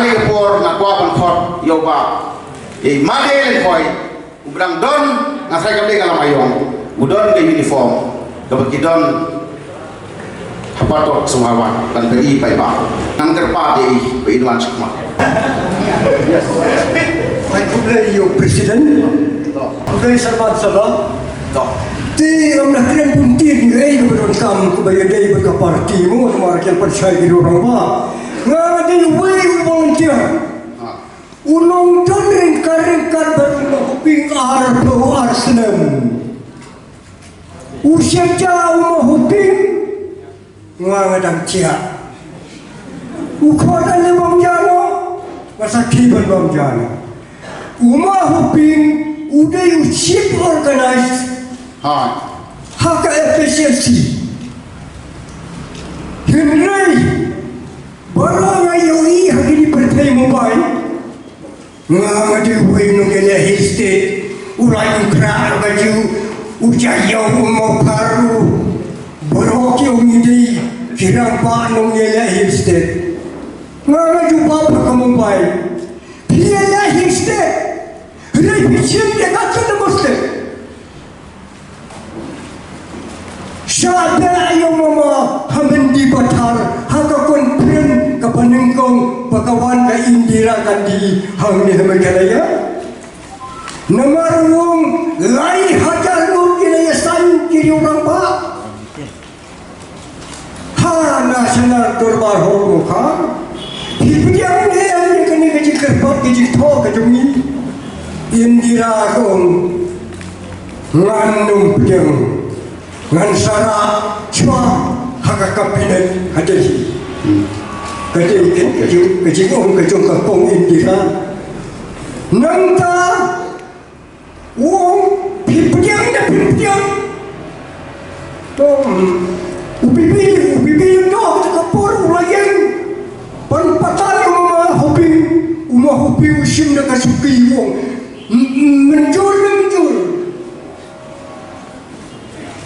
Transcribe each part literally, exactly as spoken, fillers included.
Ka por nga kwah ban khot ïa u Bah, ïa i Made Lyngkhoi, u ba dang don, nga sa ïa ka bynta ka lam aiom, u don ka uniform kaba ki don hapoh Sumharwan, ban peit ïa i Bah. Ngan kyrpad ïa i ba in wan sha khmat. Ai khublei ïa u President. Khublei syrban syrban. Te ngam lah kren bun ktien ïa ei kaba donkam kaba ïadei bad ka party mo, namar ki ïa pynshai ki rangbah. Nga dei uwei u volunteer. U nongdon ryngkat ryngkat bad u Mawhoping arphew ar snem. U shah u Mawhoping, nga nga dang thiah. U khot ane bam jano, nga sa khie ban bam jano. U Mawhoping u dei u chief organized ha ka F S L C. Hynrei baroh nga ïohi ha kine pyrthei mobile. Nga nga dei uwei u nongïaleh Hill State, u Laitumkhrah ka ju, u Jaiaw, u Mawphar, u baroh ki ong ngi dei ki rangbah nongïaleh Hill State. Nga nga jubab ha ka mobile. Phi ïaleh Hill State. Hynrei phi shim ïa ka Autonomous State. Shah beh ïa u mama ha Mendipathar ha ka conference kaba nyngkong ba ka wan ka Indira Gandhi hangne ha Meghalaya. Namar u ong lai hajar ngut ki la ïasan ki riew rangbah. Ha National Dorbar Hall Wokha. Phi pdiang ne em ïa kane ka jingkyrpad ka jingthoh ka jong ngi? Indira ka ong, ngan ym pdiang. Ngan sa rah shuwa ha ka cabinet ha Delhi. Ka dei ka jing, ka jingong ka jong ka kong Indira. Nangta u ong, phi pdiang ne phim pdiang? To, u Bibi, u Bibi to, ka por u la ïeng. Ban pathar ïa u Mawhoping, u Mawhoping u shim da ka suki u ong, m-, m-, mynjur ne mynjur?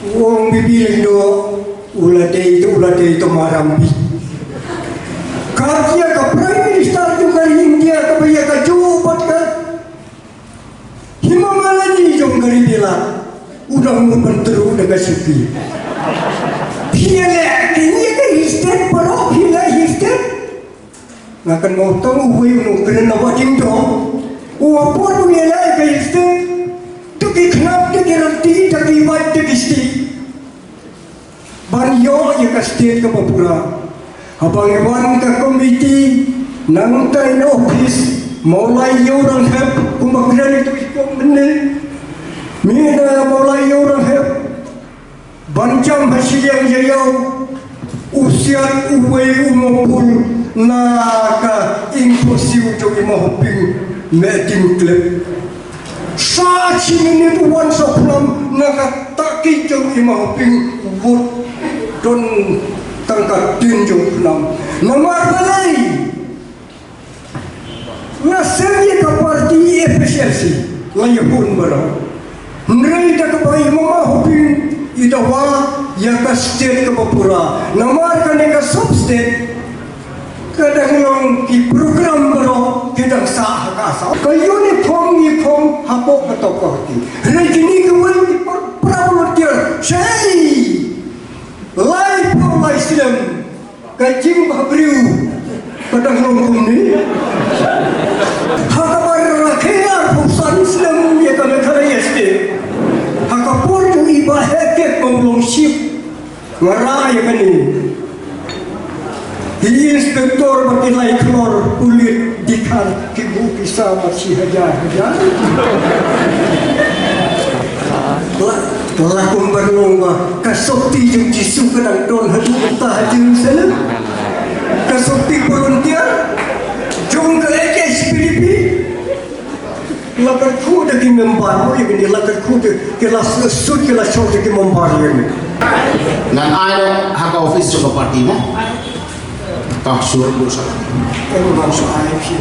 U ong, Bibi Lyngdoh, u la dei to, u la dei to maram bi. Ka ïa ka Prime Minister jong ka ri India kaba ïa ka juh bad ka Hema Malini jong ka ri Bilat, u dang mut ban tyrwa da ka suki. Phi ïaleh kine ki state baroh, phi ïaleh state. Nga kynmaw tang uwei u nongkren na Wahjingdoh. U ong por u ïaleh ka state, to ki khnap, to ki rynti, to ki wait, to ki stieh. Ban ïoh ïa ka state kaba pura. Haba ngi wan ka komiti, nangta in office, Mawlai Ïewranghep, kumba kren ïa u i kong mynne. Mynne Mawlai Ïewranghep. Ban jam ha shiliang Jaiaw, u siat uwei u mawpul na ka ingphohsiew jong i Mawhoping, Mehdincliffe. Sa shi minit u wan sa phlam na ka taki jong i Mawhoping, u wut don tang ka tin jong u phlam. Namar balei? La seng ïa ka party F S L C, la ïa bun baroh. Hynrei da kaba i Mawhoping i dawa ïa ka state kaba pura. Namar kane ka sub state ka dang long ki program baroh ki dang sah ha ka Assam. Ka uniform ngi phong hapoh ka authority. Hynrei kine kiwei ki para volunteer, shei lai phew lai snem. Ka jingbhabriew ka dang long kumne. Ha kaba rakhe arphew san snem ïa ka Meghalaya State, ha ka por jong i Bah Heh Kiat ba u long chief, nga rah ïa kane. I inspector bad i lai khlor pulit Dkhar ki buh pisa bad shi hajar hajar. La, la kumba long ba ka sopti jong Jisu ka dang don haduh mynta ha Jerusalem. Ka sopti volunteer jong ka H P D P. La kyrkhu da ki member, ïa kine la kyrkhu da ki, la sut ki la shong da ki member ïa kine. Ngan ai ha ka office jong ka party mo. Ka sur bu sa. Ka member sa ai shi.